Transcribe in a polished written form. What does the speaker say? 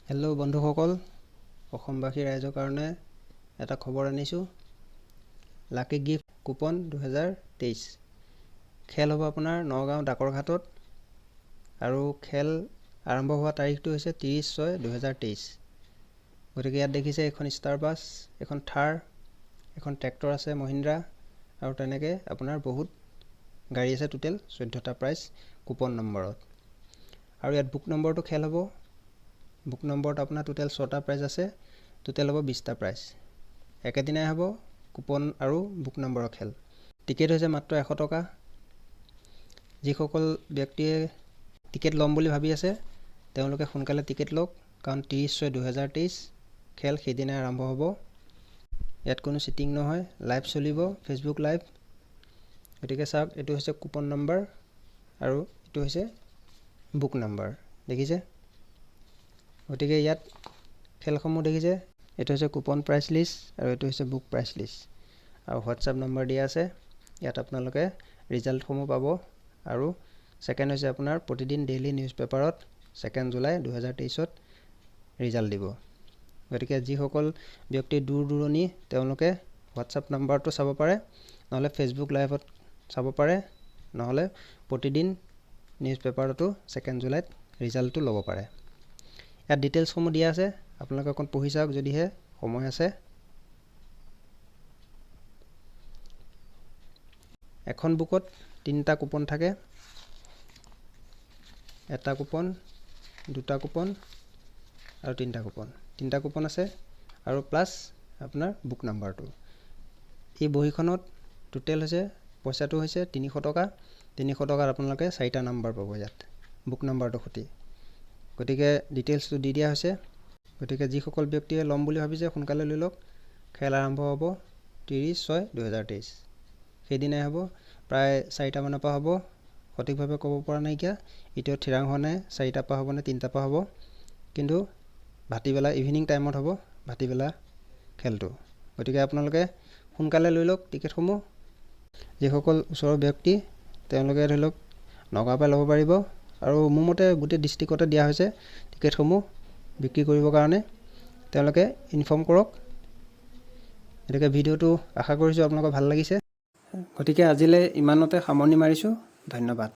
Hello' বন্ধুসকল, অসমবাসী ৰাইজৰ কাৰণে এটা খবৰ আনিছোঁ। লাকি গিফ্ট কুপন 2023 খেল হ'ব আপোনাৰ নগাঁও ডাকৰঘাটত আৰু খেল আৰম্ভ হোৱা তাৰিখটো হৈছে 30/6/2023। গতিকে ইয়াত দেখিছে এখন ষ্টাৰ বাছ, এখন থাৰ, এখন ট্ৰেক্টৰ আছে মহিন্দ্ৰা আৰু তেনেকৈ আপোনাৰ বহুত গাড়ী আছে। টোটেল 14টা প্ৰাইজ কুপন নম্বৰত আৰু ইয়াত বুক নম্বৰটো খেল হ'ব। বুক নম্বৰত আপোনাৰ টোটেল ছটা প্ৰাইজ আছে, টোটেল হ'ব 20টা প্ৰাইজ। একেদিনাই হ'ব কুপন আৰু বুক নম্বৰৰ খেল। টিকেট হৈছে মাত্ৰ 100 টকা। যিসকল ব্যক্তিয়ে টিকেট ল'ম বুলি ভাবি আছে, তেওঁলোকে সোনকালে টিকেট লওক, কাৰণ 30/6/2023 খেল সেইদিনাই আৰম্ভ হ'ব। ইয়াত কোনো চিটিং নহয়, লাইভ চলিব, ফেচবুক লাইভ। গতিকে চাওক, এইটো হৈছে কুপন নম্বৰ আৰু এইটো হৈছে বুক নম্বৰ, দেখিছে। গতিকে ইয়াত খেলসমূহ দেখিছে। এইটো হৈছে কুপন প্ৰাইচ লিষ্ট আৰু এইটো হৈছে বুক প্ৰাইচ লিষ্ট আৰু হোৱাটছআপ নম্বৰ দিয়া আছে। ইয়াত আপোনালোকে ৰিজাল্টসমূহ পাব আৰু ছেকেণ্ড হৈছে আপোনাৰ প্ৰতিদিন ডেইলি নিউজ পেপাৰত 2 জুলাই 2023ত ৰিজাল্ট দিব। গতিকে যিসকল ব্যক্তি দূৰ দূৰণি, তেওঁলোকে হোৱাটছআপ নাম্বাৰটো চাব পাৰে, নহ'লে ফেচবুক লাইভত চাব পাৰে, নহ'লে প্ৰতিদিন নিউজ পেপাৰতো 2 জুলাইত ৰিজাল্টটো ল'ব পাৰে। ইয়াত ডিটেইলছসমূহ দিয়া আছে, আপোনালোকে অকণ পঢ়ি চাওক যদিহে সময় আছে। এখন বুকত তিনিটা কুপন থাকে, এটা কুপন, দুটা কুপন আৰু তিনিটা কুপন। তিনিটা কুপন আছে আৰু প্লাছ আপোনাৰ বুক নাম্বাৰটো। এই বহীখনত টোটেল হৈছে পইচাটো হৈছে 300 টকা। 300 টকাত আপোনালোকে চাৰিটা নাম্বাৰ পাব ইয়াত বুক নাম্বাৰটোৰ সৈতে। গতিকে ডিটেইলছটো দি দিয়া হৈছে। গতিকে যিসকল ব্যক্তিয়ে ল'ম বুলি ভাবিছে, সোনকালে লৈ লওক। খেল আৰম্ভ হ'ব 30/6/2023, সেইদিনাই হ'ব। প্ৰায় 4টামানৰ পৰা হ'ব। সঠিকভাৱে ক'ব পৰা নাইকিয়া, এতিয়াও থিৰাং হোৱা নাই 4টাৰ পৰা হ'ব নে 3টাৰ পৰা হ'ব। কিন্তু ভাটিবেলা, ইভিনিং টাইমত হ'ব ভাটিবেলা খেলটো। গতিকে আপোনালোকে সোনকালে লৈ লওক টিকেটসমূহ। যিসকল ওচৰৰ ব্যক্তি, তেওঁলোকে ধৰি লওক নগাঁৱৰ পৰা ল'ব পাৰিব আৰু মোৰ মতে গোটেই ডিষ্ট্ৰিক্টতে দিয়া হৈছে টিকেটসমূহ বিক্ৰী কৰিবৰ কাৰণে। তেওঁলোকে ইনফৰ্ম কৰক। গতিকে ভিডিঅ'টো আশা কৰিছোঁ আপোনালোকৰ ভাল লাগিছে। গতিকে আজিলৈ ইমানতে সামৰণি মাৰিছোঁ। ধন্যবাদ।